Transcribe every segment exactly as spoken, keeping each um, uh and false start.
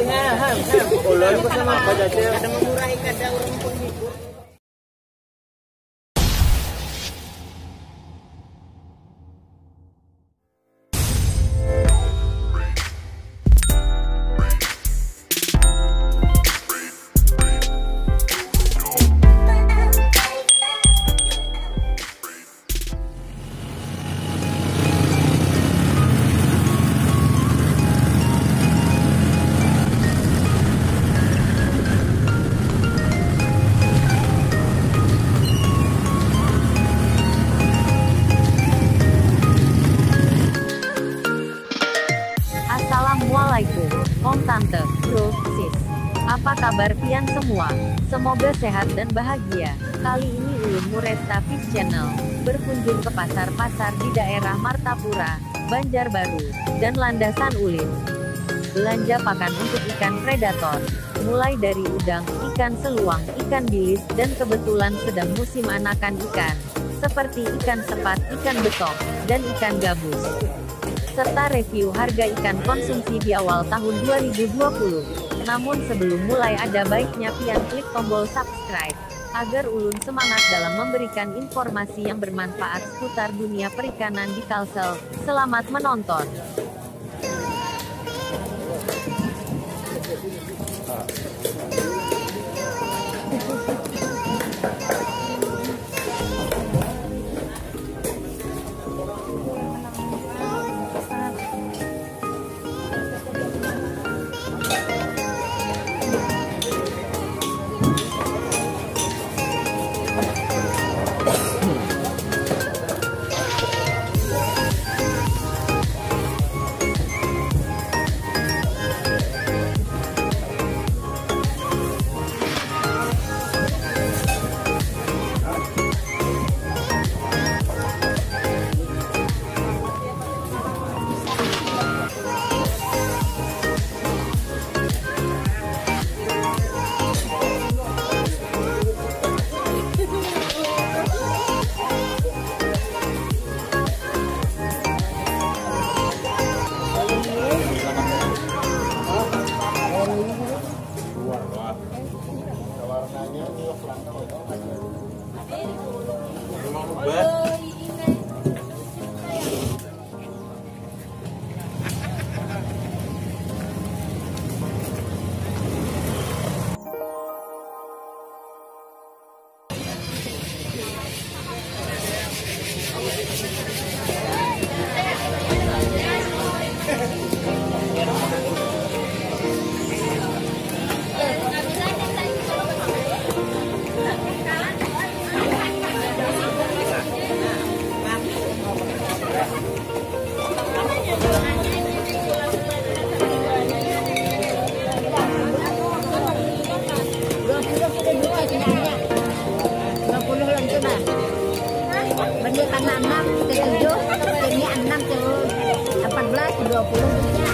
Nah, ulun pesan apa aja? Kada mengurangi kada orang penghibur. Assalamualaikum, Om Tante, Bro, Sis. Apa kabar pian semua? Semoga sehat dan bahagia. Kali ini ulun Muresta Fish Channel berkunjung ke pasar-pasar di daerah Martapura, Banjarbaru, dan Landasan Ulin. Belanja pakan untuk ikan predator, mulai dari udang, ikan seluang, ikan bilis, dan kebetulan sedang musim anakan ikan, seperti ikan sepat, ikan betok, dan ikan gabus. Serta review harga ikan konsumsi di awal tahun dua ribu dua puluh. Namun sebelum mulai ada baiknya pian klik tombol subscribe agar ulun semangat dalam memberikan informasi yang bermanfaat seputar dunia perikanan di Kalsel. Selamat menonton. Dua puluh kilo dua, itunya hanya. Dua puluh lah itu nah. Benda tanam enam, ketujuh, ini enam, empat belas, dua puluh duitnya.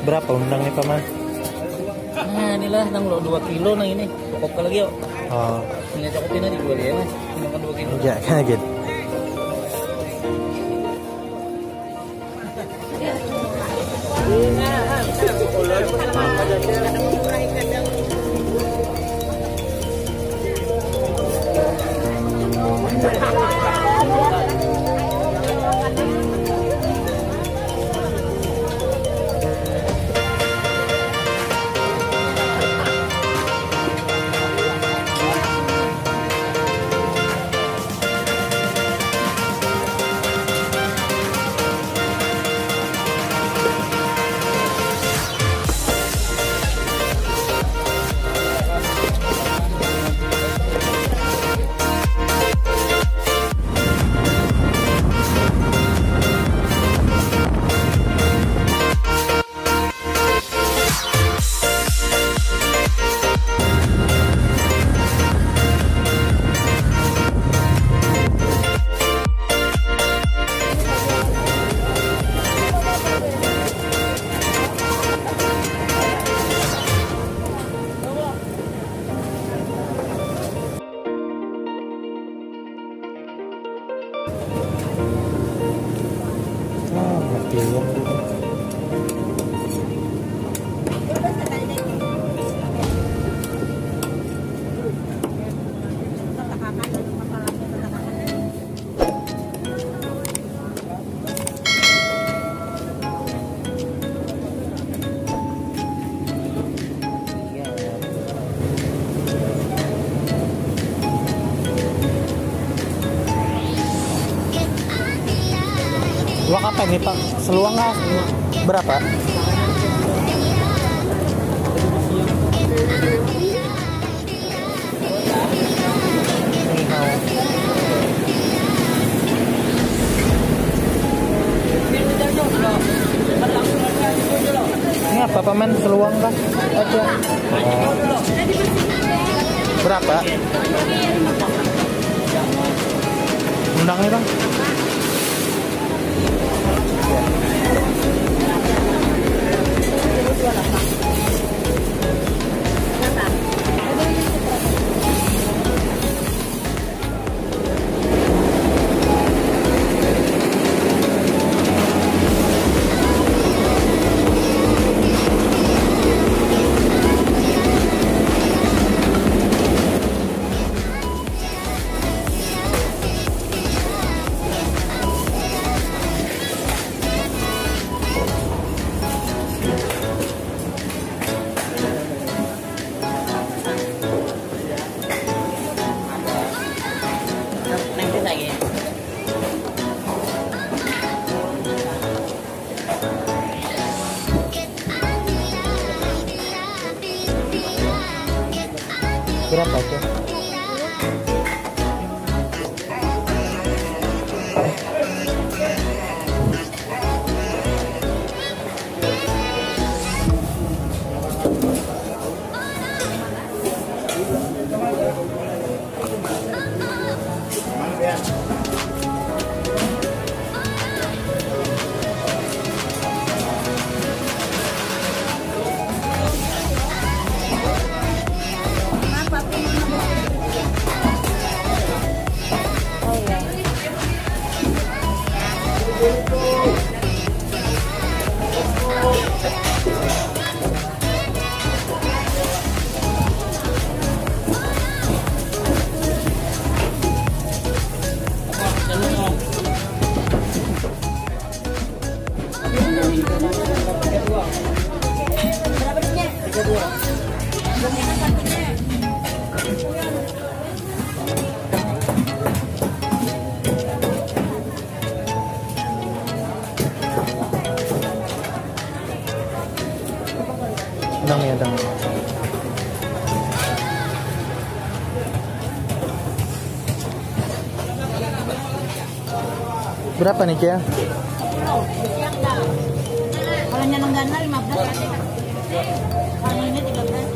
Berapa undang nih, Paman? Nah, inilah nang lo dua kilo nang ini. Cokop lagi yuk. Oh. Ini cokopin aja dua dia, Mas. Makan dua kilo. Ya, kaget. Wak apa ini, Pak? Seluang kah? Berapa? Ini apa, paman? Seluang kah? Aja. Berapa? Undang nih, Bang. Berapa tuh? Tenang ya, tenang. Berapa nih, Cia? Kalau nyanang ganal lima belas. Kalau ini tiga belas.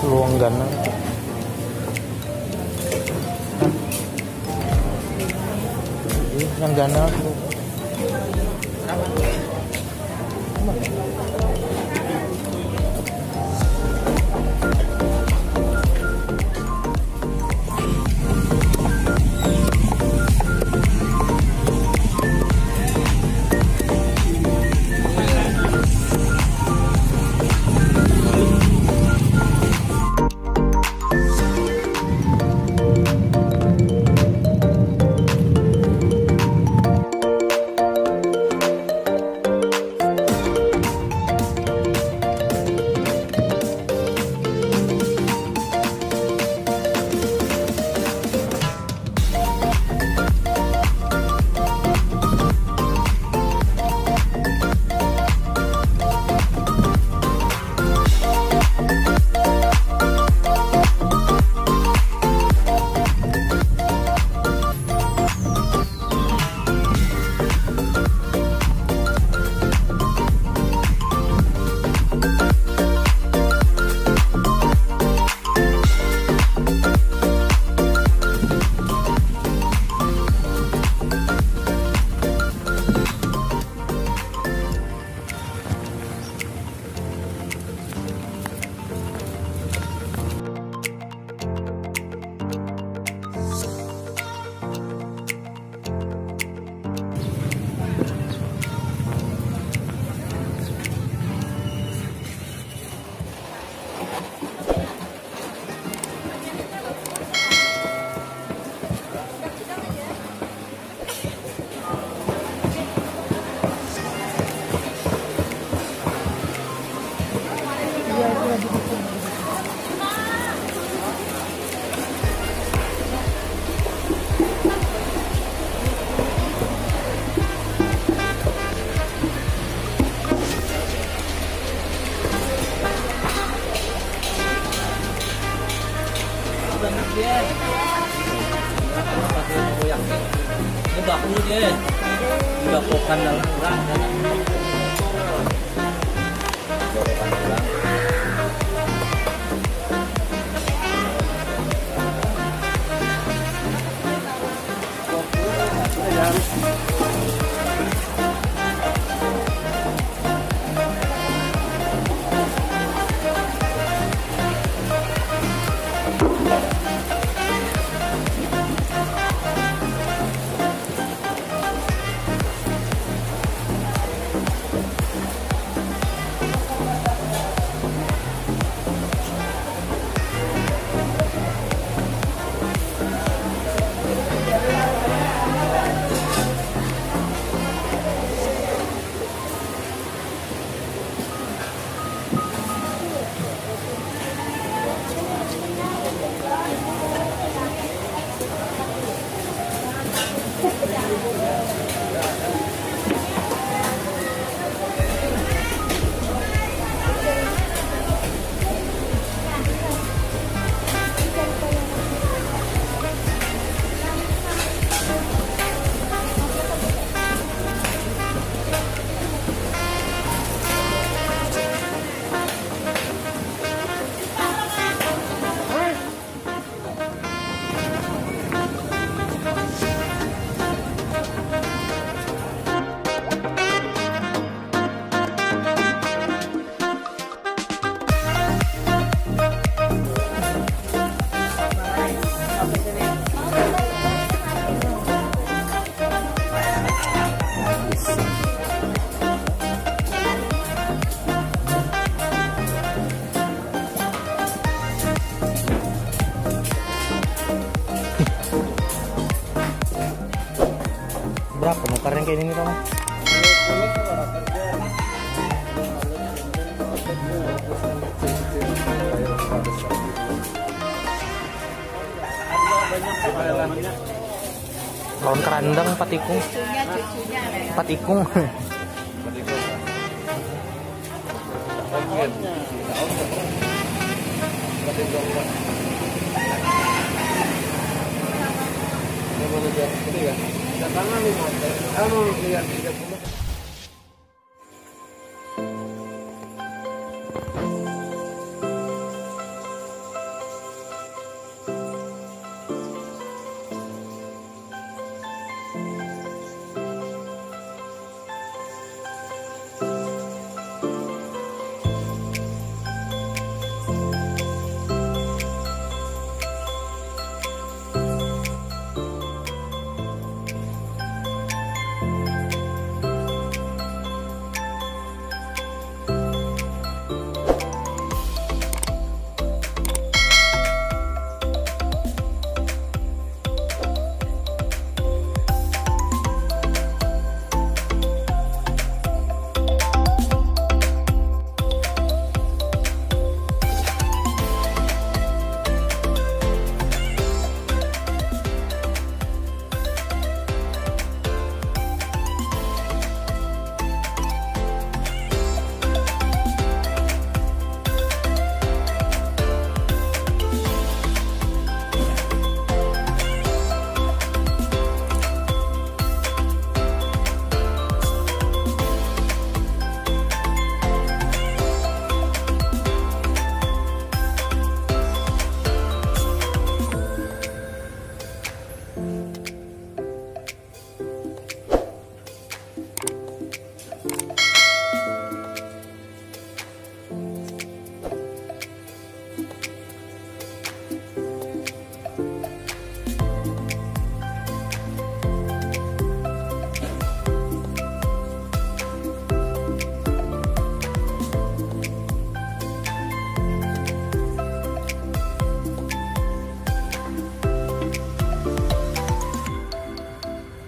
Luang ganal. Yang ganal. Ini baku dia. Ini baku kan dalam orang. Berapa nukar yang kayak ini, Tong? Lawan kerandang, patikung. Patikung.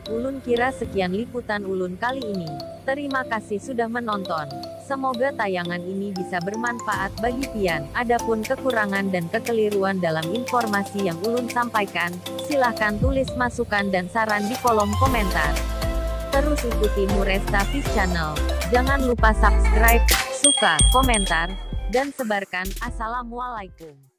Ulun kira sekian liputan ulun kali ini. Terima kasih sudah menonton. Semoga tayangan ini bisa bermanfaat bagi pian. Adapun kekurangan dan kekeliruan dalam informasi yang ulun sampaikan, silahkan tulis masukan dan saran di kolom komentar. Terus ikuti Muresta Fish Channel. Jangan lupa subscribe, suka, komentar, dan sebarkan. Assalamualaikum.